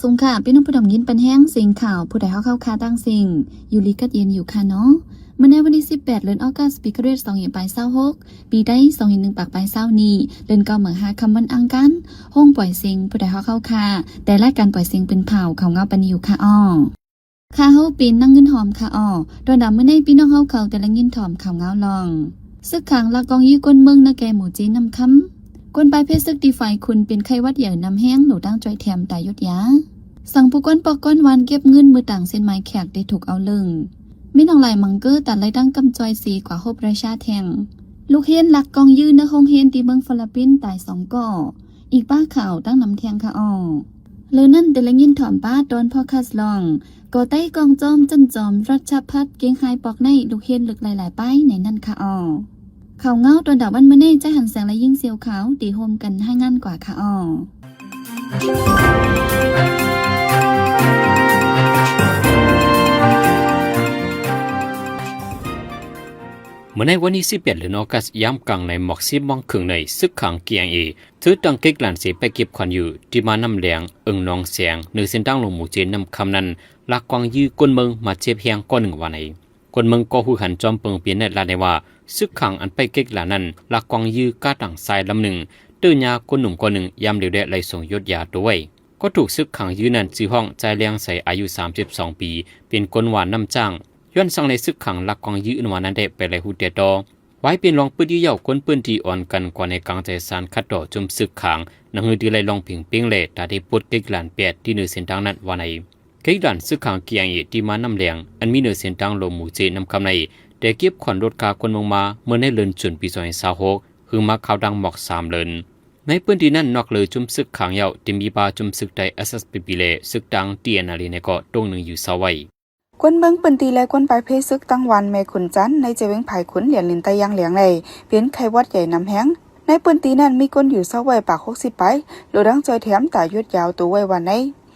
ສົງຂະ ພີ່ນ້ອງຜູ້ດຳຍິນປັນແຮງ ເສງຂ່າວ ຜູ້ໃດຮອກເຮົາຄ່າຕ່າງເສັງ ຢູ່ດີກັດເຢັນຢູ່ຄ່າເນາະ. ມື້ໃນວັນທີສິບແປດ ເດືອນອາໂກສ ປີຄະລິດສະສັກສອງພັນຊາວຫົກ ປີໄທສອງພັນໜຶ່ງຮ້ອຍປາຍຊາວນີ້ ເດືອນເກົ້າມື້ຫ້າຄ່ຳວັນອັງຄານ ໂຮງປ່ອຍເສັງ ຜູ້ໃດຮອກເຮົາຄ່າ ແຕ່ລາຍການປ່ອຍເສັງເປັນຂ່າວ ເຂົ້າເງົາປານນີ້ຢູ່ຄ່າອໍ. ຂ້າເຮົາເປັນນາງເງິນຫອມຄ່າອໍ. ຕົວດຳມື້ໃນພີ່ນ້ອງເຮົາເຂົາແຕ່ລະຍິນຖອມຂ່າວເງົາລອງ ຊຶກຂາງລັກກອງຢື້ກົນເມືອງນາແກໝູ່ເຈນ້ຳຄຳ. ຄົນປາຍເພຊຊຶກທີ່ຝ່າຍຂຸນເປັນໄຂ້ຫວັດໃຫຍ່ນ້ຳແຮງ ໂຫຼດທາງຊ່ອຍແຖມຕາຢຸດຢາ. ສັ່ງຜູ້ກວນປອກກວນວານເກັບເງິນ ມື້ຕ່າງເຊັ່ນໝາຍແຂກໄດ້ຖືກເອົາເລິ້ງ. ແມ່ນ້ອງຫຼາຍມັງເກີຕາໄລ່ຕັ້ງກຳຈ່ອຍເສກວ່າຮົບລາຊາແທ່ງ. ລູກຮຽນລັກກອງຢື້ໃນໂຮງຮຽນທີ່ເມືອງຟີລິບປິນຕາຍສອງກໍ. ອີກປ້າຂ່າວຕັ້ງນຳແທ່ງຄ່າອໍ. ເລີນັ້ນແຕ່ລະຍິນຖອມປ້າຕອນພອດຄາສລອງ ກໍໄຕ້ກອງຈອມຈັນຈອມ ລັດຊະພັດເກັງຫາຍປອກໄນ ລູກຮຽນເລິກຫຼາຍໆປ້າຍໃນນັ້ນຄ່າອໍ. ຂ່າວເງົາຕອນດາວວັນມື້ນີ້ ຈະຫັນແສງ ແລະ ຍິງສຽວຂາວ ທີ່ຮ່ວມກັນລາຍງານກວ່າຄ່າອໍ. ມື້ໃນວັນທີສິບແປດ ເດືອນອາໂກສ ຍາມກາງໃນໝອກສິບໂມງເຄິ່ງໃນ ຊຶກຂາງ KIA ເຈີຕັ້ງເກັກຫຼານເສໄປເກັບຂວັນຢູ່ທີ່ມານ້ຳແລງ ເອີ່ງໜອງແສງ ເນີເສັ້ນທາງຫຼວງໝູ່ເຈນນ້ຳຄຳນັ້ນ ລັກກວາງຢື້ກົນເມືອງມາເຈັບແຮງກ່ອນໜຶ່ງວ່າໃນ. ຄົນເມືອງກໍຮູ້ຫັນຈອມເປິງເປັນແນດລາດໃນວ່າ ຊຶກຂາງອັນໄປເກັກຫຼານນັ້ນ ລັກກວາງຢື້ກາຕັງຊາຍລຳໜຶ່ງ ເຕີຍາກົນໜຸ່ມກ່ອນໜຶ່ງ ຍາມເດວແດໄລ່ສົ່ງຢຸດຢາໂຕໄວ້. ກໍຖືກຊຶກຂາງຢື້ນັ້ນ ຊື່ຫ້ອງ ຈາຍແລງໃສ ອາຍຸສາມສິບສອງປີ ເປັນຄົນຫວານນ້ຳຈ້າງ ຍ້ອນສັ່ງໃນຊຶກຂາງລັກກວາງຢື້ອັນວ່ານັ້ນແດ່ໄປໄລ່ຮູ້ແຕ່ຕໍ່. ວາຍເປັນລອງປຶດຢູ່ເຍົາ ຄົນພື້ນທີ່ອ່ອນກັນກວ່າໃນກາງໃຈສານຂັດຕໍ່ຈຸມຊຶກຂາງ ໜັງຮືທີ່ໄລ່ລອງເພງເປັງແລ ຕາໄດ້ປົດເກັກຫຼານແປດທີ່ເນີເສັ້ນທາງນັ້ນວ່າໃນ. ເກັກຫຼານຊຶກຂາງ KIA ທີ່ມານ້ຳແລງ ອັນມີເນີເສັ້ນທາງຫຼວງໝູ່ເຈນນ້ຳຄຳໃນ ໄດ້ເກັບຂວັນລົດກາຄົນເມືອງມາ ເມື່ອໃນເດືອນຈຸນປີສອງພັນຊາວຫົກ ຫຶງມາຄາວດັງໝອກສາມເດືອນ. ໃນພື້ນທີ່ນັ້ນ ນອກເລີຈຸມຊຶກຂາງເຍົາ ທີ່ມີປາຈຸມຊຶກໄທ SSPP ແລ ຊຶກຕ່າງ TNLA ໃນເກາະຕົງໜຶ່ງຢູ່ເຊົາໄວ້. ຄົນເມືອງພື້ນທີ່ ແລະ ຄົນປາຍເພຊຊຶກຕັ້ງວັນແມ່ຂຸນຈັນ ໃນເຈວຽງຜາຍຂຸນ ຫຼຽນລິນໃຕ້ຢ່າງແຫຼງໄດ້ ເປັນໄຂ້ຫວັດໃຫຍ່ນ້ຳແຮງ. ໃນພື້ນທີ່ນັ້ນມີຄົນຢູ່ເຊົາໄວ້ປາກຫົກສິບປາຍ ໂລດາງຊ່ອຍແຖມຕາຢຸດຢາໂຕໄວ້ວ່າໃນ.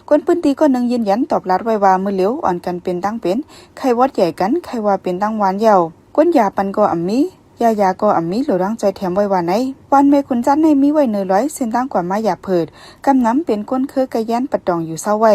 ຄົນພື້ນທີ່ຄົນໜຶ່ງຢືນຢັນຕອບລັດໄວ້ວ່າ ມື້ຫຼຽວອ່ອນກັນເປັນຕັ້ງເປັນໄຂ້ຫວັດໃຫຍ່ກັນ ໃຄ່ວ່າເປັນຕັ້ງວັນເຍົາ. ກົນຢາປັນກໍອຳມີ ຢາຢາກໍອຳມີ ໂລດາງຊ່ອຍແຖມໄວ້ວ່າໃນ. ວັນແມ່ຂຸນຈັນໃນມີໄວ້ເນີລອຍ ເສັ້ນທາງກວ່າມາຢາເພີດ ກຳນຳເປັນຄົນເຄືອກະແຍນປະຕອງຢູ່ເຊົາໄວ້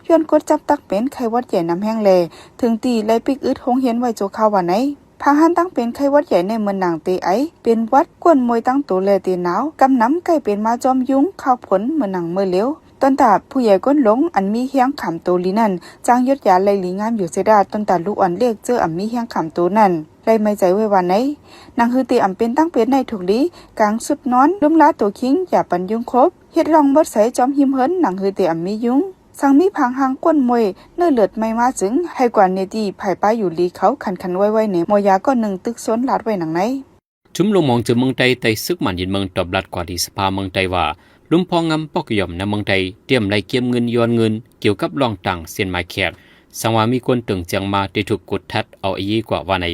ຍ້ອນກົດຈັບຕັກເປັນໄຂ້ຫວັດໃຫຍ່ນ້ຳແຮງແລ ເຖິງທີ່ໄລ່ປິກອຶດໂຮງຮຽນໄວ້ຊົ່ວຄາວວ່າໃນ. ພາຫັນຕັ້ງເປັນໄຂ້ຫວັດໃຫຍ່ໃນເໝືອນໜັງເຕໄອ ເປັນຫວັດ ກວນມວຍຕັ້ງໂຕແລເຕໜາວ ກຳນຳໃກ້ເປັນມາຈອມຍຸງ ຂ່າວຝົນເໝືອນໜັງເມີຫຼຽວ. ຕ້ອນຕາຜູ້ໃຫຍ່ກົ້ນຫຼົງ ອັນມີແຮງຂາມໂຕລີນັ້ນ ຈ້າງຢຸດຢາໄລ່ລີງາມຢູ່ເສດາ ຕ້ອນຕາລູກອ່ອນເລັກເຈີອຳມີແຮງຂາມໂຕນັ້ນ ໄລ່ໄມ້ໃຈໄວ້ວ່າໃນ. ໜັງຮືເຕອຳເປັນຕັ້ງເປັນໃນທຸກລີ ກາງຊຸດນອນ ລຸ່ມລາໂຕຄິງ ຢາປັນຍຸງຄົບ ເຮັດຮ່ອງໝົດໃສຈອມຮິມເຮືອນ ໜັງຮືເຕອຳມີຍຸງ ສັງມີພາງຮ່າງກ້ວນມວຍ ເນີເລືອດໄໝ້ມາຈຶ່ງ ໃຫ້ກວ່າເນຕີ ໃຜປາຢູ່ລີເຂົາ ຂັນໆໄວໆໃນໝໍຢາກ້ອນໜຶ່ງ ຕຶກຊົນລາດໄວ້ໜັງໃນ. ຊຸມໂລງມອງເຈີເມືອງໃຕ້ ໄຕ້ຊຶກໝານຍຶດເມືອງຕອບລັດກວ່າທີ່ສະພາເມືອງໃຕ້ວ່າ ລຸ່ມພອງງາມປອກຢອມໃນເມືອງໃຕ້ ຕຽມໄລ່ເກັບເງິນ ຍ້ອນເງິນ ກ່ຽວກັບລ່ອງຕ່າງເຊັ່ນໝາຍແຂກ ສັງວ່າມີຄົນເຕີງແຈ້ງມາ ໄດ້ຖືກກົດທັດເອົາອາເຍກວ່າວ່າໃນ.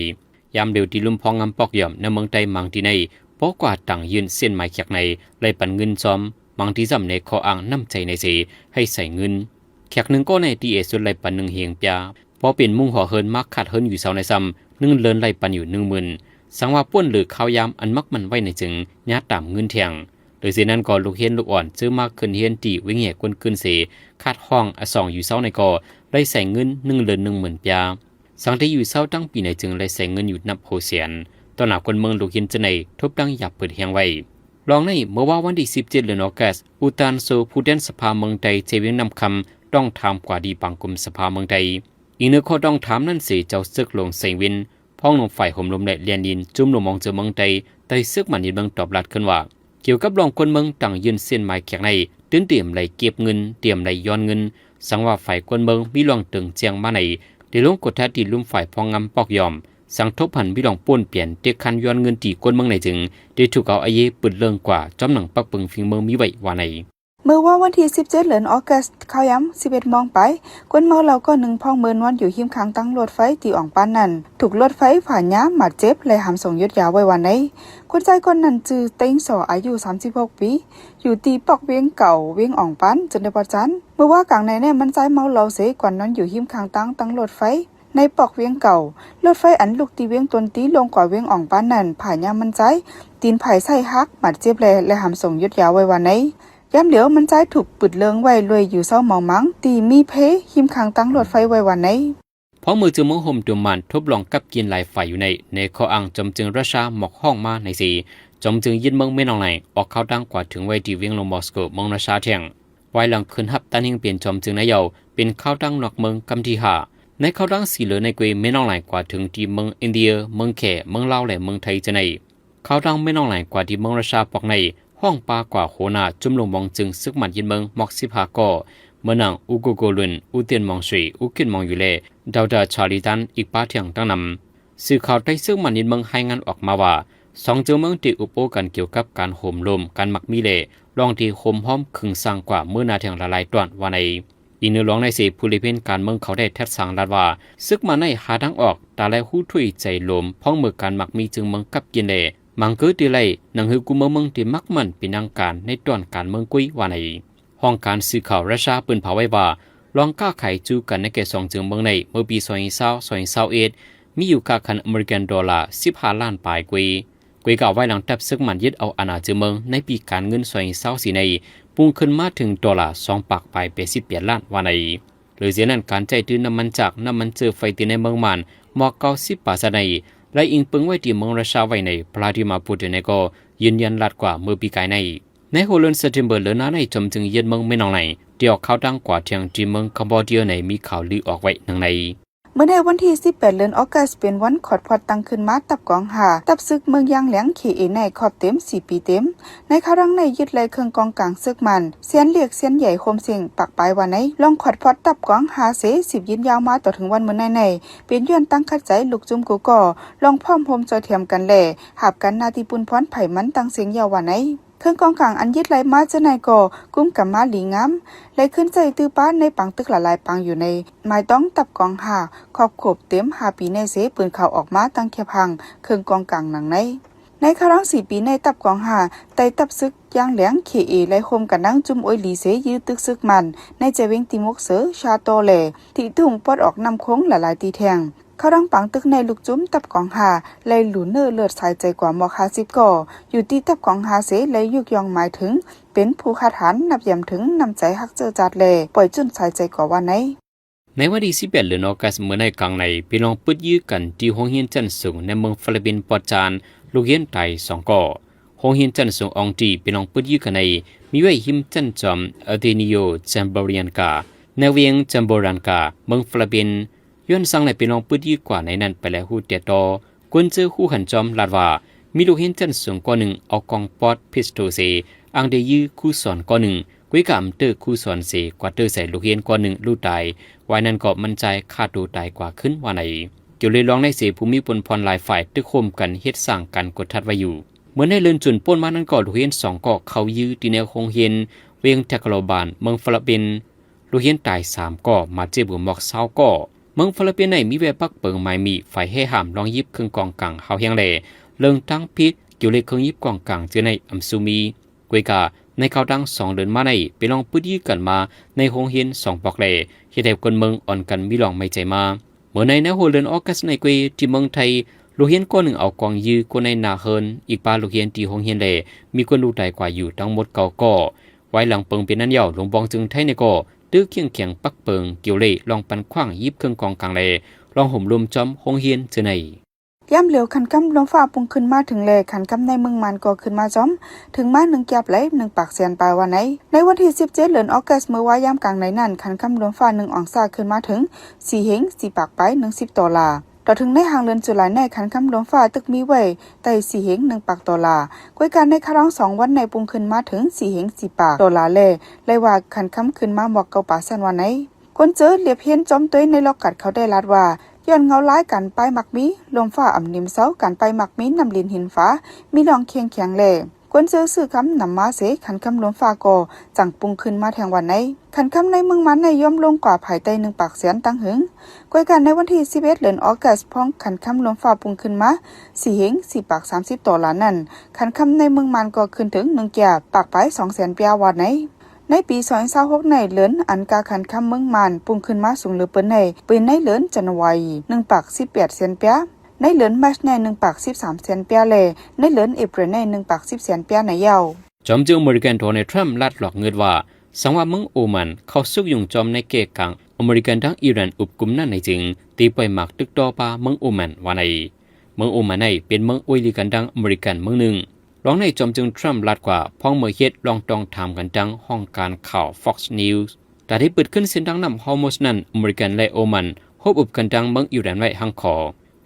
ຍາມດຽວທີ່ລຸ່ມພອງງາມປອກຢອມໃນເມືອງໃຕ້ ບາງທີ່ໃນ ບໍ່ກວ່າຕ່າງຍື່ນເຊັ່ນໝາຍແຂກໃນ ໄລ່ປັນເງິນຊອມ ບາງທີ່ຊ້ຳໃນຂໍ້ອ້າງນ້ຳໃຈໃນເສ ໃຫ້ໃສ່ເງິນ. ແຂກໜຶ່ງກໍໃນທີ່ເອສຸດໄລ່ປັນໜຶ່ງເຮງປຽ ພໍເປັນມຸງຫໍເຮືອນມາຄາດເຮືອນຢູ່ເຊົາໃນຊ້ຳ ໜຶ່ງເດືອນໄລ່ປັນຢູ່ໜຶ່ງໝື່ນ ສັງວ່າປ້ນເຫຼືອຄາວຍາມອັນມັກໝັ້ນໄວ້ໃນຈຶ່ງ ຍາດຕາມເງິນແທ່ງ. ໂດຍເຊັ່ນນັ້ນກໍລູກຮຽນລູກອ່ອນເຈີມາຂຶ້ນຮຽນທີ່ວຽງແຫຍ່ກົ້ນກືນເສ ຄາດຫ້ອງອະສອງຢູ່ເຊົາໃນກໍໄດ້ໃສ່ເງິນໜຶ່ງເດືອນໜຶ່ງໝື່ນປຽ ສັງທີ່ຢູ່ເຊົາທັງປີໃນຈຶ່ງໄດ້ໃສ່ເງິນຢູ່ນັບຫົກແສນ. ຕໍ່ໜ້າຄົນເມືອງລູກຮຽນຈະໄດ້ທົບດັ່ງຢາບເປີດແຮງໄວ້. ລອງໃນເມື່ອວານວັນທີສິບເຈັດ ເດືອນອາໂກສ ອູຕານໂຊ ຜູ້ແທນສະພາເມືອງໃຕ້ ເຈວຽງນ້ຳຄຳ ຕ້ອງຖາມກວ່າທີ່ປາງກຸມສະພາເມືອງໃຕ້. ອີກເໜືອຂໍ້ຕ້ອງຖາມນັ້ນເສ ເຈົ້າເສິກຫຼວງໄຊວິນ ຮອງໜົ່ມຝ່າຍໂຮມລົມ ແລະ ແລນດິນ ຊຸມໂລງມອງເຈີເມືອງໃຕ້ ໄດ້ຊຶກໝານຍຶດເມືອງຕອບລັດຂຶ້ນວ່າ ກ່ຽວກັບລອງຄົນເມືອງຕັ້ງຍື່ນເຊັ່ນໝາຍແຂກໃນ ຕື່ນຕຽມໄລ່ເກັບເງິນ ຕຽມໄລ່ຍ້ອນເງິນ ສັງວ່າຝ່າຍຄົນເມືອງມີລອງເຕີງແຈ້ງມາໃນ ໄດ້ລົງກົດທັດທີ່ລຸ່ມຝ່າຍພອງງາມປອກຢອມ ສັງທົບຫັນມີລອງປ້ນປ່ຽນເຕະຄັນຍ້ອນເງິນທີ່ຄົນເມືອງໃນຈຶ່ງ ໄດ້ຖືກເອົາອາເຍປຶດເລື່ອງກວ່າ ຈອມໜັງປັກເປິງຝີມືມີໄວ້ວ່າໃນ. ເມື່ອວານວັນທີສິບເຈັດ ເດືອນອາໂກສ ຄາວຍາມສິບເອັດໂມງປາຍ ຄົນເມົາເຫຼົ້າກ້ອນໜຶ່ງ ພ້ອງເມີນອນຢູ່ຮິມຄາງຕັ້ງລົດໄຟທີ່ອ່ອງປານນັ້ນ ຖືກລົດໄຟພາຍາມາດເຈັບ ແລະ ຫາມສົ່ງຢຸດຢາໄວ້ວ່າໃນ. ຄົນຊາຍກ້ອນນັ້ນຊື່ ເຕັງສໍ ອາຍຸສາມສິບຫົກປີ ຢູ່ທີ່ປອກວຽງເກົ່າ ວຽງອ່ອງປານ ເຈີນໄດ້ປະຈານ. ເມື່ອວານກາງໃນແນ ມັນຊາຍເມົາເຫຼົ້າເສ ກວນນອນຢູ່ຮິມຄາງຕັ້ງຕັ້ງລົດໄຟ ໃນປອກວຽງເກົ່າ. ລົດໄຟອັນລຸກທີ່ວຽງຕົນຕີລົງກວ່າວຽງອ່ອງປານນັ້ນ ພາຍາມມັນຊາຍ ຕີນພາຍຊ້າຍຫັກ ບາດເຈັບແລ ແລະ ຫາມສົ່ງຢຸດຢາໄວ້ວ່າໃນ. ຍາມຫຼຽວມັນຈາຍຖືກປຶດເລີງໄວ້ລວຍຢູ່ເຊົາເມົາມັງ ທີ່ມີເພຮິມຂ້າງທາງລົດໄຟໄວ້ວ່າໃນ. ພວກເມືອງເຈີເມືອງໂຮມໂດມມານ ທົດລອງກັບກິນຫຼາຍຝ່າຍຢູ່ໃນ ໃນຂໍ້ອ້າງຈອມເຈີງຣັດຊາມອກຮ້ອງມາໃນເສ ຈອມເຈີງຍຶດເມືອງແມ່ນ້ອງລາຍ ອອກຂ່າວດັງກວ່າເຖິງໄວ້ທີ່ວຽງຫຼວງມອສໂກເມືອງຣັດຊາແທ່ງ ວາຍຫຼັງຂຶ້ນຮັບຕາແໜ່ງເປັນຈອມເຈີງນາຍເຍົາ ເປັນຂ່າວດັງນອກເມືອງກຳທີຫ້າ ໃນຂ່າວດັງສີເຫຼືອໃນແຂວງແມ່ນ້ອງລາຍ ກວ່າເຖິງທີ່ເມືອງອິນເດຍ ເມືອງແຂ ເມືອງລາວ ແລະ ເມືອງໄທເທື່ອໃນ ຂ່າວດັງແມ່ນ້ອງລາຍ ກວ່າທີ່ເມືອງຣັດຊາພວກໃນ ຮ້ອງປາກວ່າຫົວໜ້າຈຸ້ມລຸງມອງເຈີງເສິກໝານຍຶດເມືອງ ມອກສິບຫ້າ ກໍ ເໝືອນນາງ ອູໂກໂກລຸນ ອູຕຽນມອງສຣີ ອູເຄນມອງຢູ່ ແລະ ດາວດາຊາລີຕັນ ອີກປາແທ່ງຕັ້ງນຳ. ສື່ຂ່າວໄທເສິກໝານຍຶດເມືອງ ລາຍງານອອກມາວ່າ ສອງເຈີເມືອງໄດ້ອຸບໂອ້ກັນກ່ຽວກັບການໂຫມໂລມ ການໝັກໝີ່ ແລະ ລອງທີ່ໂຮມຮ້ອມເຄິ່ງສ້າງກວ່າເມື່ອໜ້າແທ່ງຫຼາຍໆຕອນວ່າໃນ. ອີກເນື້ອລອງໃນເສ ຜູ້ລິເພນການເມືອງເຂົາໄດ້ແທດສາງລາດວ່າ ເສິກໝານໃນຫາທາງອອກ ຕາແລະຮູ້ຖ້ວຍໃຈໂລມ ພ້ອງເມືອການໝັກໝີ່ເຈີງເມືອງກັບກິນ ແລະ ມັງເກີດທີ່ໄລ ໜັງເຮີກູເມືອງເມືອງທີ່ມັກໝັ້ນເປັນທາງການໃນຕອນການເມືອງກຸຍວ່າໃນ. ຫ້ອງການສື່ຂ່າວຣັດຊາເປິດເຜີຍໄວ້ວ່າ ລອງຄ້າຂາຍຈູ້ກັນໃນແກ່ສອງເຈີເມືອງໃນ ເມື່ອປີສອງພັນຊາວ ສອງພັນຊາວເອັດ ມີຢູ່ຄ່າຄັນອາເມລິກັນໂດລາສິບຫ້າລ້ານປາຍກວ່າ ກວ່າກະໄວ້ຫຼັງທັບເສິກໝານຍຶດເອົາອານາເຈີເມືອງໃນປີການເງິນສອງພັນຊາວສີ່ໃນ ປຸງຂຶ້ນມາເຖິງໂດລາສອງປາກປາຍແປດສິບແປດລ້ານວ່າໃນ. ເຫຼືອຈາກນັ້ນ ການໃຊ້ຈື່ນ້ຳມັນຈາກນ້ຳມັນເຈີໄຟຕີໃນເມືອງມານ ມອກເກົ້າສິບປາເຊັນໃນ ແລະ ອີງເປິງໄວ້ທີ່ເມືອງຣັດຊາໄວ້ໃນ ພລາດີມາປູຕິນໃນກໍຢືນຢັນລາດກວ່າເມື່ອປີກາຍໃນ. ໃນຫົວເດືອນເຊັບເຕີມເບີເດືອນໜ້າໃນ ຈອມເຈີງຍຶດເມືອງແມ່ນ້ອງລາຍ ທີ່ອອກຂ່າວດັງກວ່າແທ່ງທີ່ເມືອງຄຳບອດເດຍໃນ ມີຂ່າວລືອອກໄວ້ດັ່ງໃນ. ເມື່ອໃນວັນທີສິບແປດ ເດືອນອອກກັດ ເປັນວັນຂອດພອດຕັ້ງຂຶ້ນມາ ຕັບກອງຫ້າ ຕັບເສິກເມືອງຢາງແຫຼງ ເຄເອ ໃນຄອບເຕັມສີ່ປີເຕັມ. ໃນຄາວດັ່ງໃນຍຶດໄດ້ເຄື່ອງກອງກາງເສິກໝານ ແສນລຽກແສນໃຫຍ່ໂຮມເສັງປາກປາຍວ່າໃນ ລອງຂອດພອດຕັບກອງຫ້າເສ ສືບຍືນຍາວມາຕໍ່ເຖິງວັນມື້ໃນໃນ ເປັນຍ້ອນຕັ້ງຂັດໃຈລູກຈຸ້ມກູ່ກໍ ລອງພ້ອມໂຮມຊ່ອຍແຖມກັນ ແລະ ຫາບກັນໜ້າທີ່ປຸ້ນພອນໃຜມັນຕັ້ງເສັງຍາວວ່າໃນ. ເຄື່ອງກອງກາງອັນຍຶດໄດ້ມາເທື່ອໃນກໍກຸມກຳມາດີງາມ ແລະ ຂຶ້ນໃຊ້ຕື້ປານໃນປາງຕຶກຫຼາຍໆປາງຢູ່ໃນໝາຍຕ້ອງຕັບກອງຫ້າ ຄອບຄົບເຕັມຫ້າປີໃນເສ ປືນເຂົາອອກມາຕັ້ງຄຽບຮ່າງເຄື່ອງກອງກາງໜັງໃນ. ໃນຄາວຫຼັງສີ່ປີໃນ ຕັບກອງຫ້າ ໄດ້ຕັບເສິກຢາງແຫຼງ ເຄເອ ໄດ້ໂຮມກັນນັ່ງຈຸ້ມໂອຍຫຼີເສ ຢື້ຕຶກເສິກໝານໃນຈະເວັງຕິມຸກເສີ ຊາໂຕ ແລະ ທີ່ທຸ່ງປອດອອກນ້ຳໂຂງຫຼາຍໆທີ່ແທ່ງ. ເຂົ້າດັງປາງຕຶກໃນລູກຈຸ້ມຕັບກອງຫ້າ ໄລ່ຫຼູເນີເລີດສາຍໃຈກວ່າໝອກຫ້າສິບກໍ ຢູ່ທີ່ຕັບກອງຫ້າເສ ໄລ່ຍຸກຍ່ອງໝາຍເຖິງເປັນຜູ້ຄາດຫານ ນັບຢາມເຖິງນ້ຳໃຈຮັກເຈີຈາດ ແລະ ປ່ອຍຈຸ້ນສາຍໃຈກວ່າວ່າໃນ. ໃນວັນທີສິບແປດ ເດືອນອອກກັດ ເມື່ອໃນກາງໃນ ພີ່ນ້ອງປຶດຢື້ກັນທີ່ໂຮງຮຽນຊັ້ນສູງໃນເມືອງຟະລະເບນປອດຈານ ລູກຮຽນຕາຍສອງກໍ. ໂຮງຮຽນຊັ້ນສູງອອງຕີ ພີ່ນ້ອງປຶດຢື້ກັນໃນ ມີໄວ້ຮິມຊັ້ນຈອມ Ateneo Zamboanka ໃນວຽງ Zamboanka ເມືອງຟະລະເບນ ຍ້ອນສັງໃນພີ່ນ້ອງປຶດຢື້ກວ່າໃນນັ້ນໄປແລ້ວຮູ້ແຕ່ຕໍ່. ຄົນເຈີຮູ້ຫັນຈອມລາດວ່າ ມີລູກຮຽນຊັ້ນສູງກໍໜຶ່ງເອົາກອງປອດ pistol ເສ ອ້າງໄດ້ຢື້ຄູສອນກໍໜຶ່ງ ກຸຍກາມເຕີຄູສອນເສ ກວາດເຕີໃສ່ລູກຮຽນກໍໜຶ່ງລູກຕາຍ. ວາຍນັ້ນກໍມັນຈ່າຍຂ້າໂຕຕາຍກວ່າຂຶ້ນວ່າໃນ. ກ່ຽວເລີຍລອງໃນເສ ຜູ້ມີຜົນຜ່ອນຫຼາຍຝ່າຍຕຶກໂຮມກັນເຮັດສ້າງການກົດທັດໄວ້ຢູ່. ເມື່ອໃນເດືອນຈຸນປົນມານັ້ນກໍ ລູກຮຽນສອງກໍເຂົ້າຢື້ທີ່ໃນໂຮງຮຽນວຽງແທກໂລບານ ເມືອງຟະລະເບນ ລູກຮຽນຕາຍສາມກໍ ບາດເຈັບເກືອບໝອກຊາວກໍ. ເມືອງຟະລະເບນໃນມີແວວປັກເປິງໝາຍມີ້ ຝ່າຍແຮ່ຫ້າມລອງຢິບເຄື່ອງກອງກາງຫ້າວແຮງ ແລະ ເລື່ອງທາງຜິດກ່ຽວເລກເຄື່ອງຢິບກອງກາງເຈີໃນອຳຊູມີ. ກວຍກາ ໃນຄາວດັງສອງເດືອນມາໃນ ເປັນລອງປຶດຢື້ກັນມາໃນໂຮງຮຽນສອງປອກ ແລະ ເຮັດໃຫ້ຄົນເມືອງອ່ອນກັນມີລອງໄໝ້ໃຈມາ. ເມື່ອໃນ ໃນຫົວເດືອນອອກກັດໃນເກວທີ່ເມືອງໄທ ລູກຮຽນກໍໜຶ່ງເອົາກອງຢື້ຄົນໃນໜ້າເຮືອນ ອີກປາລູກຮຽນທີ່ໂຮງຮຽນ ແລະ ມີຄົນລູກຕາຍກວ່າຢູ່ທັງໝົດເກົ້າກໍ. ວາຍຫຼັງເປິງເປັນນັ້ນຍາວ ຫຼວງບອງເຈີງໄທໃນກໍ ຕື້ຄຽງແຂງປັກເປິງ ກ່ຽວເລ ລອງປັນຂວາງ ຢິບເຄື່ອງກອງກາງ ແລະ ລອງໂຫມລົມຈອມໂຮງຮຽນເທື່ອໃນ. ຍາມຫຼຽວຂັນຄຳລວມຟ້າປຸງຂຶ້ນມາເຖິງ ແລະ ຂັນຄຳໃນເມືອງມານກໍຂຶ້ນມາຈອມ ເຖິງມາໜຶ່ງກຽບໄຫຼ ໜຶ່ງປາກແສນປາຍວ່າໃນ. ໃນວັນທີສິບເຈັດ ເດືອນອອກກັດ ເມື່ອວາຍາມກາງໃນນັ້ນ ຂັນຄຳລວມຟ້າໜຶ່ງອອງສາຂຶ້ນມາເຖິງສີ່ເຮັງສີ່ປາກປາຍໜຶ່ງສິບໂຕລາ. ຕໍ່ເຖິງໃນຫາງເດືອນຈຸລາຍໃນ ຂັນຄຳລວມຟ້າຕຶກມີໄວ້ໄດ້ສີ່ເຮັງໜຶ່ງປາກໂຕລາ. ກວຍກາໃນຄາວຫຼັງສອງວັນໃນປຸງຂຶ້ນມາເຖິງສີ່ເຮັງສີ່ປາກໂຕລາ ແລະ ໄລ່ວ່າຂັນຄຳຂຶ້ນມາໝອກເກົ້າປາເຊັນວ່າໃນ. ຄົນເຈີລຽບເຫັນຈອມຕົວໃນລອກກັດເຂົາໄດ້ລາດວ່າ ຍ້ອນເງົາລາຍການປ້າຍໝາກມີ້ ລົມຟ້າອຳນິມເຊົາ ການປ້າຍໝາກມີ້ ນ້ຳລິນຫີນຟ້າ ມີລອງຄຽງແຂງ ແລະ ຄົນເຈີຊື້ຄຳນຳມາເສ ຂັນຄຳລວມຟ້າກໍຈັ່ງປຸງຂຶ້ນມາແທ່ງວ່າໃນ. ຂັນຄຳໃນເມືອງມານໃນຍ່ອມລົງກວ່າພາຍໃຕ້ໜຶ່ງປາກແສນຕັ້ງຫຶງ. ກວຍກາໃນວັນທີສິບເອັດ ເດືອນອອກກັດ ພອງຂັນຄຳລວມຟ້າປຸງຂຶ້ນມາສີ່ເຮັງສີ່ປາກສາມສິບໂຕລານັ້ນ ຂັນຄຳໃນເມືອງມານກໍຂຶ້ນເຖິງໜຶ່ງກຽບປາກປາຍສອງແສນປຽວ່າໃນ. ໃນປີສອງພັນຊາວຫົກໃນ ເດືອນອັນກາຂັນຄຳເມືອງມານປຸງຂຶ້ນມາສູງເຫຼືອເປີນໃນ ເປັນໃນເດືອນຈັນວາຣີໜຶ່ງປາກສິບແປດແສນປຽ ໃນເດືອນມາດໃນໜຶ່ງປາກສິບສາມແສນປຽ ແລະ ໃນເດືອນເອເປຣໃນໜຶ່ງປາກສິບແສນປຽໃນຍາວ. ຈອມເຈີາອາເມລິກັນ ໂດນັລ ທຣຳ ລັດຫຼອກງຶດວ່າ ສັງວ່າເມືອງໂອມານເຂົ້າຊຸກຫຍຸ້ງຈອມໃນແກ່ກາງອາເມລິກັນທັງອີຣານອຸບກຸມນັ້ນໃນຈຶ່ງ ຕີປ່ອຍໝາກຕຶກຕໍ່ປາເມືອງໂອມານ ວ່າໃນ. ເມືອງໂອມານໃນເປັນເມືອງອວຍລີກັນດັ່ງອາເມລິກັນເມືອງໜຶ່ງ. ລອງໃນຈອມເຈີາທຣຳລັດກວ່າ ພ້ອງເມືອເຮັດລອງຕ້ອງຖາມກັນດັ່ງຫ້ອງການຂ່າວ Fox News ຕາໄດ້ເປີດຂຶ້ນເສັ້ນທາງນ້ຳຮໍມຸສນັ້ນ ອາເມລິກັນ ແລະ ໂອມານ ໂຮບອຸບກັນດັ່ງເມືອງອີຣານໄວ້ຮັ່ງຂໍ.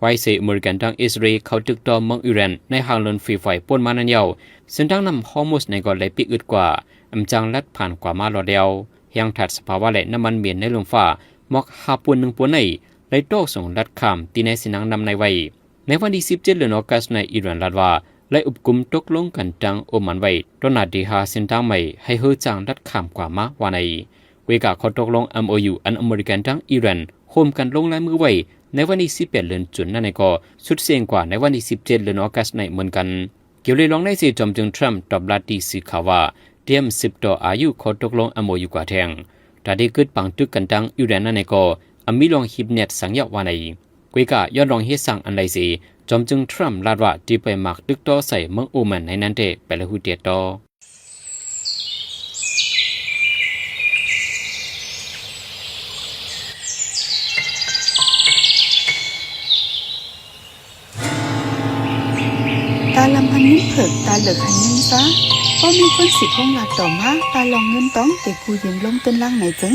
ໄວເສອາເມລິກັນທັງອິດສະຣາເອລເຂົ້າຕຶກຕໍ່ເມືອງອີຣານໃນຫາງເລີນຟຣີໄຟປົນມານັ້ນຍາວ ເສັ້ນທາງນ້ຳຮໍມຸສໃນກໍໄດ້ປິດອຶດກວ່າ ອຳຈັ່ງລັດຜ່ານກວ່າມາລອດແລ້ວ. ແຮງທາດສະພາວະ ແລະ ນ້ຳມັນເມັນໃນລົມຟ້າ ໝອກຫ້າປວນໜຶ່ງປວນໃນ ໄດ້ໂຕະສົ່ງລັດຂ້າມທີ່ໃນເສັ້ນທາງນ້ຳໃນໄວ້. ໃນວັນທີສິບເຈັດ ເດືອນອອກກັສໃນ ອີຣານລັດວ່າ ໄດ້ອຸບກຸມຕົກລົງກັນທັງໂອມານໄວ້ ຕໍ່ໜ້າເດຮາເສັ້ນທາງໃໝ່ ໃຫ້ເຮີຈ້າງລັດຂ້າມກວ່າມາ ວ່າໃນ. ເວກາຂໍ້ຕົກລົງ ເອັມໂອຢູ ອັນອາເມລິກັນທັງອີຣານໂຮມກັນລົງລາຍມືໄວ້ໃນວັນທີສິບແປດ ເດືອນຈຸນນັ້ນໃນກໍຊຸດເສັງກວ່າໃນວັນທີສິບເຈັດ ເດືອນອອກກັສໃນເໝືອນກັນ. ກ່ຽວເລື່ອງລອງໃນເສ ຈອມເຈີາທຣຳຕອບລັດທີ່ສື່ຂ່າວວ່າ ຕຽມສືບຕໍ່ອາຍຸຂໍ້ຕົກລົງ ເອັມໂອຢູ ກວ່າແທງ. ຕາໄດ້ເກີດປາງຕຶກກັນທັງອີຣານນັ້ນໃນກໍ ອາມີລອງຮີບແນດສັງເຍາະວ່າໃນ. ເວກາຍ້ອນລອງເຮັດສ້າງອັນໃດເສ ຈອມເຈີາທຣຳລັດວ່າ ຕີປ່ອຍໝາກຕຶກຕໍ່ໃສ່ເມືອງໂອມານໃນນັ້ນແທ້ ໄປລະຫູເຕດຕໍ່. ຕາລຳຫັ້ນຍິນເຜິກ ຕາເລິກຫັ້ນຍິນຊາ ບໍ່ມີຄົນຊິຄົງລາດຕໍ່ມາ ປາລອງເງິນຕອງ ແຕ່ກູ້ຢືມລົງຕື່ນຫຼັງໃນຈຶ່ງ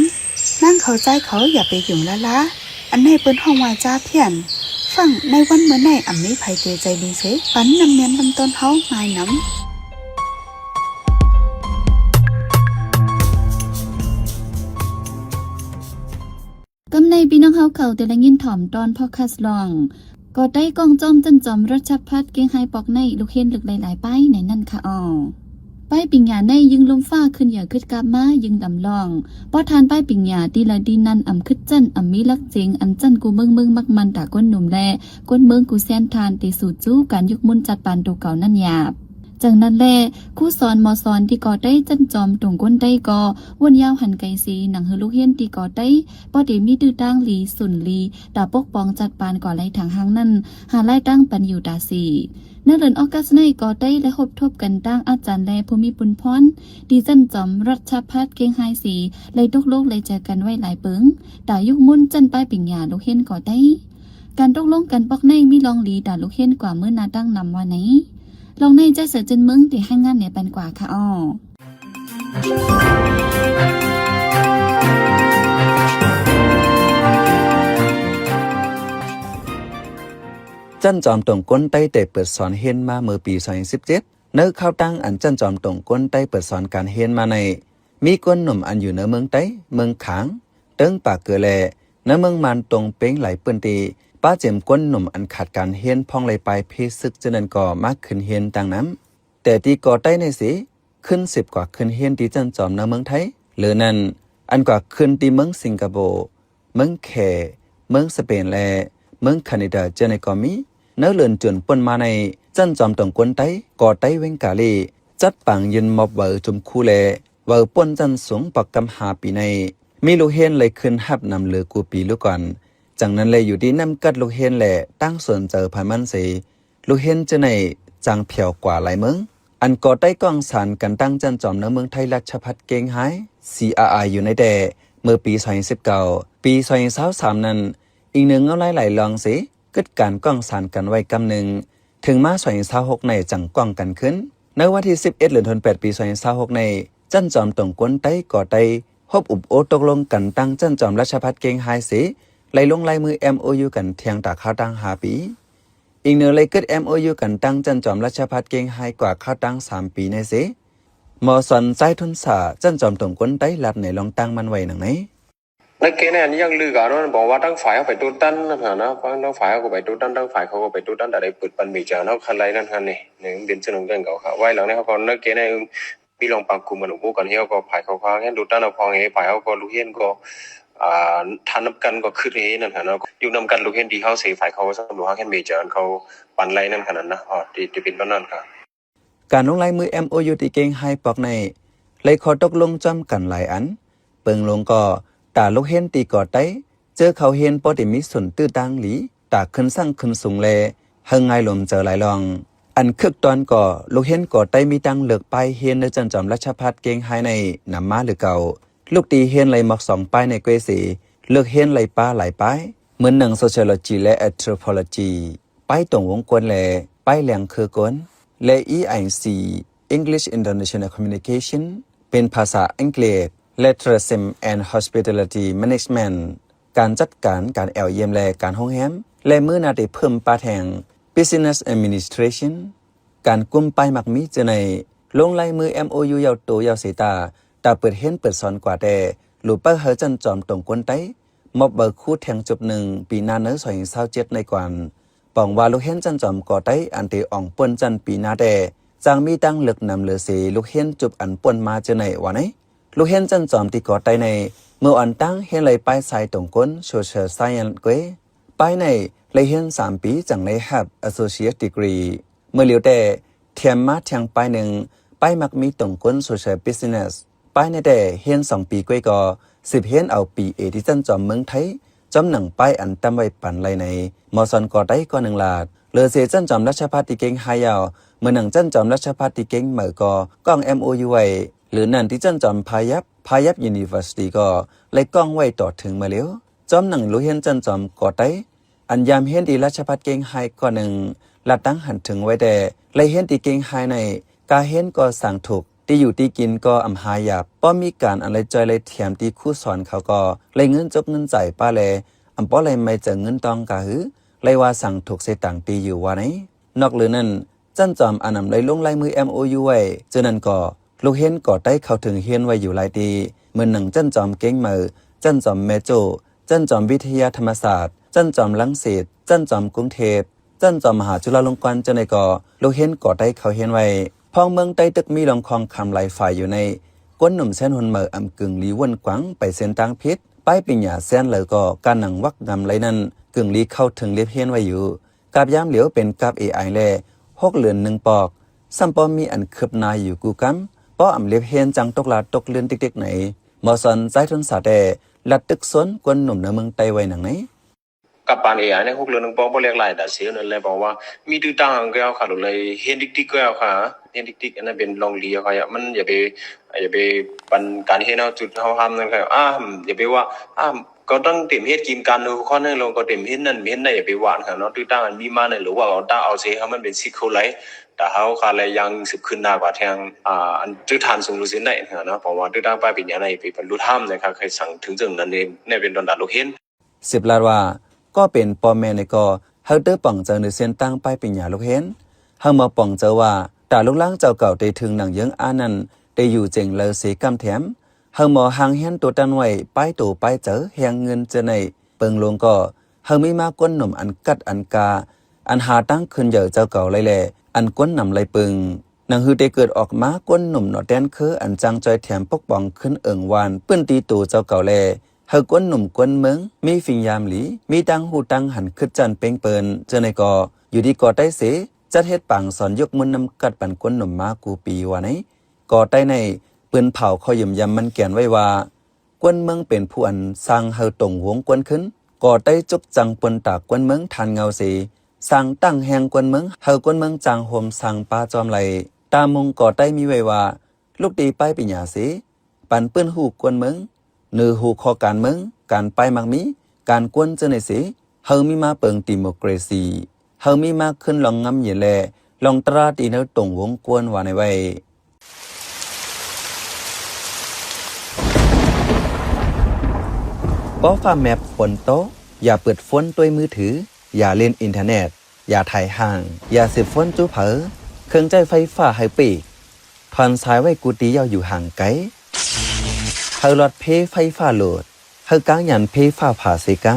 ນາງເຂົາຊາຍເຂົາຢ່າໄປຫຍຸ້ງລາລາ ອັນໃນເພິ່ນຮ້ອງວ່າຈາພຽນ ຟັງໃນວັນເມື່ອໃນ ອຳມີໃຜເຈໃຈດີເສ ປັນນ້ຳແມ່ນນ້ຳຕົ້ນເຮົາມາຍນຳ. ກຳໃນພີ່ນ້ອງເຮົາເຂົາແຕ່ລະຍິນຖ່ອມຕອນພອດຄາສລອງ ກໍໄດ້ກ້ອງຈ້ອມຈັ່ນຈອມລັດຊະພັດເກງໄຮປອກໃນ ລູກເຫັນເລິກຫຼາຍໆປາຍໃນນັ້ນຄະອໍ. ປາຍປິງຍາໃນຍິງລົມຟ້າຂຶ້ນເຫຍື່ອຂຶ້ນກັບມາຍິງດຳລອງ ເພາະທ່ານປາຍປິງຍາ ຕີລະດີນັ້ນອຳຄຶດຈັ່ນ ອຳມີຫຼັກເຈັງ ອັນຈັ່ນກູເມືອງເມືອງມັກມັນຕາກົ້ນໜຸ່ມ ແລະ ກ້ນເມືອງກູແຊນທ່ານ ທີ່ສູ້ຈູການຍຸກມຸນຈັດປານໂຕເກົ່ານັ້ນຫຍາບ. ຈັ່ງນັ້ນແລະ ຄູສອນໝໍສອນທີ່ກໍໄຕ້ຈັ່ນຈອມຕົງກົ້ນໄຕ້ກໍ ວົນຍາວຫັນໄກເສ ໜັງເຮີລູກຮຽນທີ່ກໍໄຕ້ ພໍໄດ້ມີຕື້ຕາງຫຼີ ສຸນຫຼີ ຕາປົກປ້ອງຈັດປານກໍໄລ່ທາງຫ່າງນັ້ນ ຫາລາຍຕັ້ງປັນຢູ່ຕາເສ. ໃນເດືອນອອກກັສໃນກໍໄຕ້ໄດ້ຮົບທົບກັນຕັ້ງອາຈານ ແລະ ຜູ້ມີປຸນພອນ ທີ່ຈັ່ນຈອມລັດຊະພັດເກງຮາຍເສ ໄດ້ຕົກລົງໄດ້ຈາກັນໄວ້ຫຼາຍເປິງ ຕາຍຸກມຸນຊັ້ນປາຍປິງຍາລູກຮຽນກໍໄຕ້. ການຕົກລົງກັນປອກໃນມີລອງດີຕາລູກຮຽນກວ່າມື້ໜ້າຕັ້ງນຳວ່າໃນ. ລອງໃນໃຈເສືອເຈີນເມືອງ ທີ່ໃຫ້ງານແນະປັນກວ່າຄະອໍ. ຈັ່ນຈອມຕົງກົ້ນໄຕ້ໄດ້ເປີດສອນຮຽນມາເມື່ອປີສອງພັນສິບເຈັດ ໃນຄາວຕັ້ງອັນຈັ່ນຈອມຕົງກົ້ນໄຕ້ເປີດສອນການຮຽນມາໃນ ມີກົ້ນໜຸ່ມອັນຢູ່ໃນເມືອງໄຕ້, ເມືອງຂາງ, ເຕີງປາເກີ ແລະ ໃນເມືອງມານຕົງເປງຫຼາຍພື້ນທີ່ ປະເຈັມກົ້ນໜຸ່ມອັນຂາດການຮຽນ ພ້ອມໄດ້ປາຍເພສຶກ ຈາກນັ້ນກໍມາຂຶ້ນຮຽນຕາງນຳ. ແຕ່ທີ່ກໍໄຕ້ໃນເສ ຂຶ້ນສິບກວ່າຂຶ້ນຮຽນທີ່ຊັ້ນຈອມໃນເມືອງໄທ. ເຫຼືອນັ້ນ ອັນກວ່າຂຶ້ນທີ່ເມືອງສິງກະໂປ, ເມືອງແຂ, ເມືອງສະເປນ ແລະ ເມືອງຄານາດາ ເຈົ້າໃນກໍມີ. ໃນເດືອນຈຸນປົນມາໃນ ຊັ້ນຈອມຕົງກົ້ນໄຕ້ ກໍໄຕ້ເວັງກາລີ ຈັດປາງຍື່ນມອບໃບຈຸມຄູ ແລະ ໃບປົນຊັ້ນສູງປອກກຳຫ້າປີໃນ ມີລູກຮຽນໄດ້ຂຶ້ນຮັບນຳເຫຼືອກູ່ປີລູກກ່ອນ. ຈັ່ງນັ້ນແລ ຢູ່ທີ່ນ້ຳກັດລູກຮຽນ ແລະ ຕັ້ງສົນໃຈໃຜມັນເສ ລູກຮຽນເຈົ້າໃນຈັ່ງແຜ່ວກວ່າຫຼາຍເມືອງ. ອັນກໍໄຕ້ກ້ອງສານກັນຕັ້ງຈັ່ນຈອມໃນເມືອງໄທ ລັດຊະພັດເກງຮາຍ ຊີອາອາ ຢູ່ໃນແຕ່ເມື່ອປີສອງພັນສິບເກົ້າ ປີສອງພັນຊາວສາມນັ້ນ ອີງເໜືອເງົາລາຍຫຼາຍລອງເສ ເກີດການກ້ອງສານກັນໄວ້ກຳໜຶ່ງ ເຖິງມາສອງພັນຊາວຫົກໃນຈັ່ງກ້ອງກັນຂຶ້ນ. ໃນວັນທີສິບເອັດ ເດືອນທັນວາ ປີສອງພັນຊາວຫົກໃນ ຊັ້ນຈອມຕົງກົ້ນໄຕ້ກໍໄຕ້ ຮົບອຸບໂອ້ຕົກລົງກັນຕັ້ງຈັ່ນຈອມລັດຊະພັດເກງຮາຍເສ ໄດ້ລົງລາຍມືເອັມໂອຢູກັນທ່ຽງຕາຄາວຕັ້ງຫ້າປີ. ອີງເໜືອໄດ້ເກີດເອັມໂອຢູກັນຕັ້ງຈັ່ນຈອມລັດຊະພັດເກງຮາຍກວ່າຄາວຕັ້ງສາມປີໃນເສ ໝໍສອນ ຊາຍທຸນສາ ຊັ້ນຈອມຕົງກົ້ນໄຕ້ ລັດໃນລອງຕັ້ງມັນໄວ້ດັ່ງໃນ. ໃນເກໃນອັນຍັງລືກັນເນາະ ບອກວ່າທັງຝ່າຍເຮົາໄປໂຕ້ຕ້ານນັ້ນຫັ້ນນະ ທັງຝ່າຍເຮົາກໍໄປໂຕ້ຕ້ານ ທັງຝ່າຍເຂົາກໍໄປໂຕ້ຕ້ານ ແຕ່ໄດ້ເປີດປັນເບຈາເນາະ ຄັນໄລນັ້ນຫັ້ນນີ້ ນີ້ມັນເປັນເຊິ່ງນັ້ນເຂົາ ໄວ້ຫຼັງນີ້ເຮົາກໍໃນເກໃນ ມີລອງປາງກຸມກັນ ໂອ້ກັນ ເຮົາກໍຝ່າຍເຂົາຄວາງແຮງໂຕ້ຕ້ານເອົາຄວາງເຮ ຝ່າຍເຮົາກໍລູກຮຽນກໍ ອ່າ ທັນນຳກັນກໍຄຶດເຮນັ້ນຫັ້ນເນາະ ຢູ່ນຳກັນລູກຮຽນດີເຮົາເສ ຝ່າຍເຂົາສຳຫຼວດເຮົາແຮງເບຈາ ເຂົາປັນໄລນັ້ນຂະໜາດນະ ທີ່ ທີ່ເປັນປານນັ້ນກະ ການລົງລາຍມືເອັມໂອຢູທີ່ເກງຮາຍປອກໃນ ໄດ້ຂໍ້ຕົກລົງຈ້ອມກັນຫຼາຍອັນ ເບິ່ງລົງກໍ ຕາລູກຮຽນທີ່ກໍໄຕ້ ເຈີເຂົ້າຮຽນພໍໄດ້ມີສູນຕື້ຕາງຫຼີ ຕາຂຶ້ນຊັ້ນຂຶ້ນສູງ ແລະ ເຮີງ່າຍລົມເຈີຫຼາຍລອງ. ອັນເຄືກຕອນກໍ ລູກຮຽນກໍໄດ້ມີຕັ້ງເລິກປ້າຍຮຽນໃນຊັ້ນຈອມລາຊະພັດເກັ່ງໄຮໃນນຳມາຫຼືເກົ່າ. ລູກຕີຮຽນໄລ່ໝອກສອງປ້າຍໃນເກວເສ ເລິກຮຽນໄລ່ປ້າຫຼາຍປ້າຍ ເໝືອນໜັງ Sociology ແລະ Anthropology ປ້າຍຕົງວົງກວນ ແລະ ປ້າຍແຫຼງເຄືກວນ ແລະ EIC English International Communication ເປັນພາສາອັງກິດ ແລະ Tourism and Hospitality Management ການຈັດການການແອວຢ້ຽມ ແລະ ການໂຮງແຮມ ແລະ ມື້ໜ້າໄດ້ເພີ່ມປາແທງ Business Administration ການກຸ່ມປ້າຍມັກມີເຈີໃນ ລົງລາຍມື MOU ເຍົາໂຕເຍົາເສຕາ ຕາເປີດຮຽນເປີດສອນກວ່າແຕ່ ລູເປີເຮົາຊັ້ນຈອມຕົງກົນໄຕ ມອບໃບຄູແທງຈົບໜຶ່ງ ປີໜ້າເນີ ສອງພັນຊາວເຈັດໃນກວານ ປອງວ່າລູກຮຽນຊັ້ນຈອມກໍໄຕ ອັນເຕອອງປ່ວນຊັ້ນປີໜ້າແຕ່ ຈັ່ງມີຕັ້ງເລິກນຳເຫຼືອເສ ລູກຮຽນຈົບອັນປ່ວນມາເຈີໃນວ່າໃນ ລູກຮຽນຊັ້ນຈອມທີ່ກໍໄຕໃນ ເມື່ອອອນຕັ້ງຮຽນໄລ່ປ້າຍສາຍຕົງກົນ Social Science ເກວ ປ້າຍໃນໄລ່ຮຽນສາມປີ ຈັ່ງໄດ້ຮັບ Associate Degree ເມື່ອຫຼຽວແຕ່ ແຖມມາແທງປ້າຍໜຶ່ງ ປ້າຍມັກມີຕົງກົນ Social Business ປ້າຍໃນແຕ່ຮຽນສອງປີກວ່າກໍ ສືບຮຽນເອົາ BA ທີ່ຊັ້ນຈອມເມືອງໄທ ຈອມໜັງປ້າຍອັນຕຳໄວ້ປັນໄລ່ໃນ ໝໍສອນກໍໄຕກໍໜຶ່ງລາດ ເຫຼືອເສຊັ້ນຈອມລາຊະພັດທີ່ເກັ່ງຮາຍາວ ເໝືອນໜັງຊັ້ນຈອມລາຊະພັດທີ່ເກັ່ງເໝີກໍ ກ້ອງ MOU ໄວ້ ຫຼືນັ້ນທີ່ຊັ້ນຈອມພາຍັບ ພາຍັບ University ກໍໄລ່ກ້ອງໄວ້ຕໍ່ເຖິງເມື່ອຫຼຽວ. ຈອມໜັງລູກຮຽນຊັ້ນຈອມກໍໄຕ ອັນຍາມຮຽນທີ່ລາຊະພັດເກັ່ງຮາຍກໍໜຶ່ງ ລາດຕັ້ງຫັນເຖິງໄວ້ແຕ່ ໄລ່ຮຽນທີ່ເກັ່ງຮາຍໃນ ກາຮຽນກໍສ້າງທຸກ ທີ່ຢູ່ທີ່ກິນກໍອຳຫາຍາກ ພໍມີການອັນໄລ່ຈ່ອຍໄລ່ແຖມທີ່ຄູສອນເຂົາກໍ ໄລ່ເງິນຈົກເງິນຈ່າຍປ້າແລ ອຳບໍ່ໄລ່ໄມ້ເຈີເງິນຕ້ອງກາຫື ໄລ່ວ່າສ້າງທຸກເສຕາງທີ່ຢູ່ວ່າໃນ. ນອກເຫຼືອນັ້ນ ຊັ້ນຈອມອານຳໄດ້ລົງລາຍມື MOU ໄວ້ ເທື່ອນັ້ນກໍ ລູກຮຽນກໍໄດ້ເຂົ້າເຖິງຮຽນໄວ້ຢູ່ຫຼາຍທີ່ ເໝືອນໜັງຊັ້ນຈອມເກັ່ງເໝີ ຊັ້ນຈອມແມ່ໂຈ້ ຊັ້ນຈອມວິທະຍາທຳມະສາດ ຊັ້ນຈອມລັງສິດ ຊັ້ນຈອມກຸງເທບ ຊັ້ນຈອມມະຫາຈຸລາລົງກອນ ຈັ່ງໃດກໍ ລູກຮຽນກໍໄດ້ເຂົ້າຮຽນໄວ້. ພ້ອງເມືອງໃຕ້ຕຶກມີລອງຄອງຄຳຫຼາຍຝ່າຍຢູ່ໃນ ກົນໜຸ່ມແສນຮຸນເໝີອຳກຶ່ງລີວົນກວາງໄປເສັ້ນທາງຜິດ ປ້າຍປີນຍາແສນເຫຼືອກໍການໜັງວັກງຳໄລນັ້ນ ກຶ່ງລີເຂົ້າເຖິງລຽບຮຽນໄວ້ຢູ່. ກາບຍາມຫຼຽວເປັນກາບ AI ແລ ຫົກເດືອນໜຶ່ງປອກ ຊ້ຳບໍ່ມີອັນຄືບໜ້າຢູ່ກູ້ກຳ ພໍອຳລຽບຮຽນຈັ່ງຕົກລາຕົກເລື່ອນຕິກໆໃນ ໝໍສອນໃຈທົນສາແຕ່ ລັດຕຶກຊົນກົນໜຸ່ມໃນເມືອງໃຕ້ໄວ້ໜັງໃນ. ກັບປານ AI ໃນຫົກເດືອນໜຶ່ງປອກບໍ່ແຫຼກຫຼາຍດາເຊວນັ້ນແຫຼະ ເພາະວ່າມີຕື້ຕ່າງແກ້ວຄ່າ ໂດຍເລີຍຮຽນດິກໆແກ້ວຄ່າ ຮຽນດິກໆ ອັນນັ້ນເປັນລອງດີຄ່າ ມັນຢ່າໄປ ຢ່າໄປປັນການຮຽນເຮົາຈຸດເຮົາຫ້າມນັ້ນຄ່າ ອາ ຢ່າໄປວ່າ ອາ ກໍຕ້ອງເຕັມເຮັດກິນການທຸກຄົນ ແລ້ວກໍເຕັມເຮັດນັ້ນເຮັດນັ້ນ ຢ່າໄປວ່ານະເນາະ ຕື້ຕ່າງອັນມີມານັ້ນ ຫຼືວ່າເອົາຕາເອົາເຊເຮົາມັນເປັນສິດເຂົາໄລ ແຕ່ເຮົາຄາແລຍັງສືບຂຶ້ນໜ້າກວ່າແທງ ອາ ອັນຈຸດຖານສູງສຸດເຊັ່ນໃດນະ ເພາະວ່າຕື້ຕ່າງປ້າຍປີນຍາໃນໄປບັນລຸທຳໃນຄ່າ ໃຫ້ສັງເຖິງເຊິ່ງນັ້ນເອງ ໃນເປັນຕອນດານລູກຮຽນ ສືບລາດວ່າ ກໍເປັນພໍ່ແມ່ໃນກໍ ເຮົາເຕີປອງເຈີໃນເສັ້ນທາງປ້າຍປີນຍາລູກຮຽນ ເຮົາມາປອງເຈີວ່າ ຕາລູກຫຼານເຈົ້າເກົ່າໄດ້ເຖິງໜັງເຢິງອານັ້ນ ໄດ້ຢູ່ເຈັງເລີເສກຳແຖມ ເຮົາມາຮ່າງຮຽນໂຕຕັນໄວ້ ປ້າຍໂຕປ້າຍເຈີ ແຮງເງິນເຈີໃນ ເປິງລົງກໍ ເຮົາມີມາກົນໜຸ່ມອັນກັດອັນກາ ອັນຫາທາງຂຶ້ນເຢີເຈົ້າເກົ່າໄລແລ ອັນກົນນຳໄລເປິງ ໜັງຫືໄດ້ເກີດອອກມາ ກົນໜຸ່ມໜໍ່ແຕ່ນເຄີ ອັນຈັ່ງຈ່ອຍແຖມປົກປ້ອງຂຶ້ນເອີງຫວານ ພື້ນທີ່ໂຕເຈົ້າເກົ່າແລ ເຮົາກົນໜຸ່ມກົນເມືອງ ມີຝິງຍາມຫຼີ ມີຕັ້ງຮູ້ຕັ້ງຫັນ ຄຶດຈັນເປັງເປິນ ເຈົ້າໃນກໍ ຢູ່ດີກໍໄດ້ເສ ຈັດເຮັດປາງສອນ ຍົກມູນນຳກັດປັນກົນໜຸ່ມມາກູ່ປີວ່າໃນ ກໍໄດ້ໃນ ປືນເຜົາ ຂໍ້ຢືນຢັນມັນແກ່ນໄວ້ວ່າ ກົນເມືອງເປັນຜູ້ອັນສ້າງເຮົາຕົງວົງກວນຂຶ້ນ ກໍໄດ້ຈຸກຈັງປົນຕາກົນເມືອງທານເງົາເສ ສ້າງຕັ້ງແຮງກົນເມືອງ ເຮົາກົນເມືອງຈ້າງໂຮມສ້າງປ່າຈອມໄລ ຕາມຸງກໍໄດ້ມີໄວ້ວ່າ ລູກຕີປ້າຍປີນຍາເສ ປັນປື້ນຮູ້ກົນເມືອງ ເນີຫົວຂໍ້ການເມືອງ ການປ້າຍມັກມີ ການກວນເຈີໃນເສ ເຮົາມີມາເປິງດີໂມເຄຣຊີ ເຮົາມີມາຂຶ້ນລອງງາມເຢັນແລ ລອງຕະລາດທີ່ເຮົາຕົງວົງກວນວ່າໃນໄວ້. ພໍຟ້າແມັບຝົນຕົກ ຢ່າເປີດໂຟນດ້ວຍມືຖື ຢ່າຫຼິ້ນອິນເຕີເນັດ ຢ່າຖ່າຍຫາງ ຢ່າສືບໂຟນຈູ້ເຜີ ເຄື່ອງໃຊ້ໄຟຟ້າໃຫ້ປີກ ຖອນສາຍໄວ້ກູຕີເຍົາຢູ່ຫ່າງໄກ ເຮົາຫຼອດເພໄຟຟ້າໂຫຼດ ເຮົາກາງຢັນເພຟ້າຜ່າເສກຳ.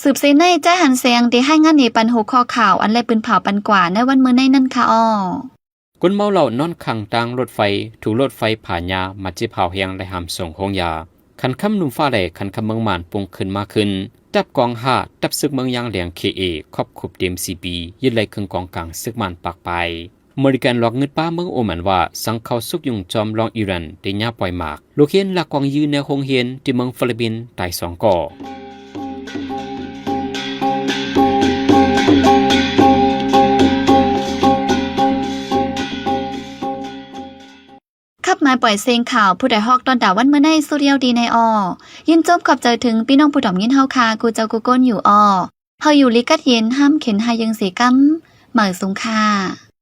ສືບເສໃນ ໃຈຫັນແສງ ໄດ້ຮາຍງານໃຫ້ປັນຫົວຂໍ້ຂ່າວ ອັນໄດ້ປືນເຜົາປັນກວ່າໃນວັນມື້ໃນນັ້ນຄ່ະອໍ. ຄົນເມົາເຫຼົ້ານອນຂ້າງທາງລົດໄຟ ຖືກລົດໄຟພາຍາ ບາດເຈັບຮ້າວແຮງ ໄດ້ຫາມສົ່ງໂຮງຢາ. ຂັນຄຳໜຸ່ມຟ້າແລ ຂັນຄຳເມືອງມ່ານປຸງຂຶ້ນມາຄືນ. ຈັບກອງຫ້າ ຈັບຊຶກເມືອງຢາງແຫຼງ ເຄເອ ຄອບຄຸມເຕັມສີ່ປີ ຍຶດໄດ້ເຄື່ອງກອງກາງຊຶກມ່ານປາກປາຍ. ເມລິກັນຫຼອກງຶດປ້າເມືອງໂອມານວ່າ ສັງເຂົາຊຸກຍູ້ຈອມລອງອີຣານ ໄດ້ຫຍ້າປ່ອຍໝາກ. ລູກຮຽນລັກກວາງຢືນໃນໂຮງຮຽນທີ່ເມືອງຟີລິບປິນ ຕາຍສອງກໍ. ມາປ່ອຍເສັງຂ່າວ ຜູ້ໃດຮອກຕ້ອນຕາວັນມື້ໃນ ສຸດຍອດດີໃນອອ ຍິນຊົມຂອບໃຈເຖິງພີ່ນ້ອງຜູ້ດອມຍິນເຮົາຄ່າ ກູ່ເຈົ້າກູ່ກົນຢູ່ອອ ເຮົາຢູ່ລີກັດເຢັນ ຫ້າມເຂັນຫາຍເຢິງເສກຳ ໝາຍສູງຄ່າ.